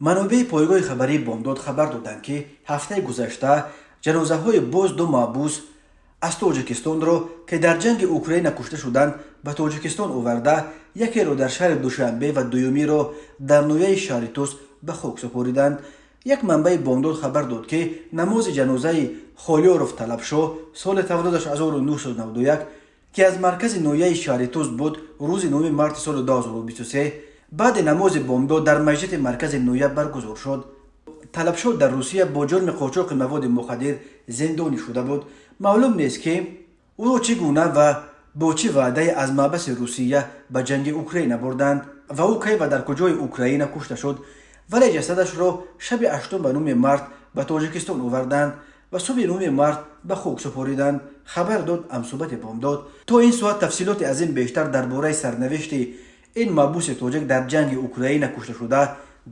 Манобеи пойгоҳи хабарии Бомдод хабар доданд, ки ҳафтаи гузашта ҷанозаҳои боз ду маҳбус аз Тоҷикистонро, ки дар ҷанги Украина кушта шуданд, ба Тоҷикистон оварда, якеро дар шаҳри Душанбе ва дуюмиро дар ноҳияи Шаҳритус ба хок супориданд. Як манбаи Бомдод хабар дод, ки намози ҷанозаи Холиёров Талабшоҳ, соли таваллудаш 1991, ки аз маркази ноҳияи Шаҳритус буд, рӯзи 9 марти соли 2023 баъди намози бомдод дар масҷиди маркази ноҳия баргузор шуд. Талабшоҳ дар Русия бо ҷурми қочоқи маводи мухаддир зиндонӣ шуда буд. Маълум нест, ки ӯро чӣ гуна ва бо чӣ ваъдае аз маҳбаси Русия ба ҷанги Украина бурданд ва ӯ кай ва дар куҷои Украина кушта шуд, вале ҷасадашро шаби 8 ба 9 март ба Тоҷикистон оварданд ва субҳи 9 март ба хок супориданд, хабар дод ҳамсӯҳбати Бомдод. То ин соат тафсилоти аз ин бештар дар бораи сарнавишти ин маҳбуси тоҷик, дар ҷанги Украина кушташуда,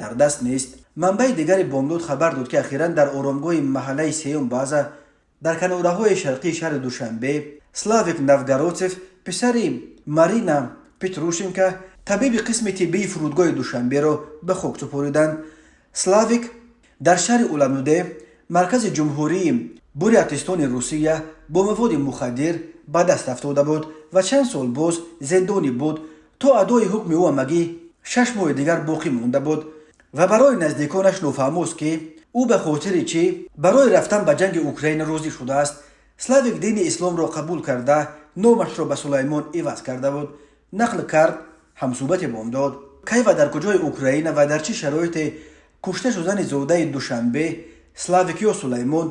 дар даст нест. Манбаи дигари Бомдод хабар дод, ки ахиран дар оромгоҳи маҳаллаи сеюм база дар канораҳои шарқии шаҳри Душанбе Славик Новгородцев, писари Марина Петрушенко, табиби қисми тиббии фурудгоҳи Душанберо ба хок супориданд. Славик дар шаҳри Улан-Удэ, маркази ҷумҳурии Бурятистони Русия, бо маводи мухаддир ба даст афтода буд ва чанд сол боз зиндонӣ буд. То адои ҳукми ӯ ҳамагӣ 6 моҳи дигар боқӣ монда буд ва барои наздиконаш нофаҳмост, ки ӯ ба хотири чӣ барои рафтан ба ҷанги Украина розӣ шудааст. Славик дини исломро қабул карда, номашро ба Сулаймон иваз карда буд, нақл кард ҳамсӯҳбати Бомдод. Кай ва дар куҷои Украина ва дар чӣ шароите кушта шудани зодаи Душанбе Славик ё Сулаймон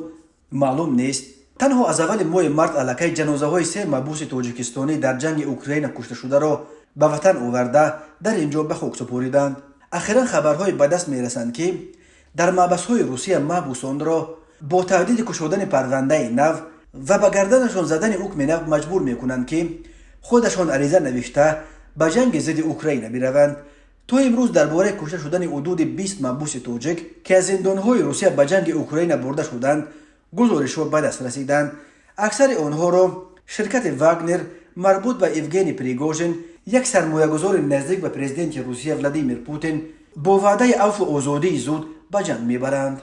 маълум нест. Танҳо аз аввали моҳи март аллакай ҷанозаҳои се маҳбуси тоҷикистонӣ, дар ҷанги Украина кушташударо ба ватан оварда, дар ин ҷо ба хок супориданд. Ахиран хабарҳое ба даст мерасанд, ки дар маҳбасҳои Русия маҳбусонро бо таҳдиди кушодани парвандаи нав ва ба гарданашон задани ҳукми нав маҷбур мекунанд, ки худашон ариза навишта, ба ҷанги зидди Украина бираванд. То имрӯз дар бораи кушта шудани ҳудуди 20 маҳбуси тоҷик, ки аз зиндонҳои Русия ба ҷанги Украина бурда шуданд, гузоришҳо ба даст расиданд. Аксари онҳоро ширкати Вагнер, марбут ба Евгений Пригожин, як сармоягузори наздик ба президенти Русия Владимир Путин, бо ваъдаи афву озодии зуд ба ҷанг мебаранд.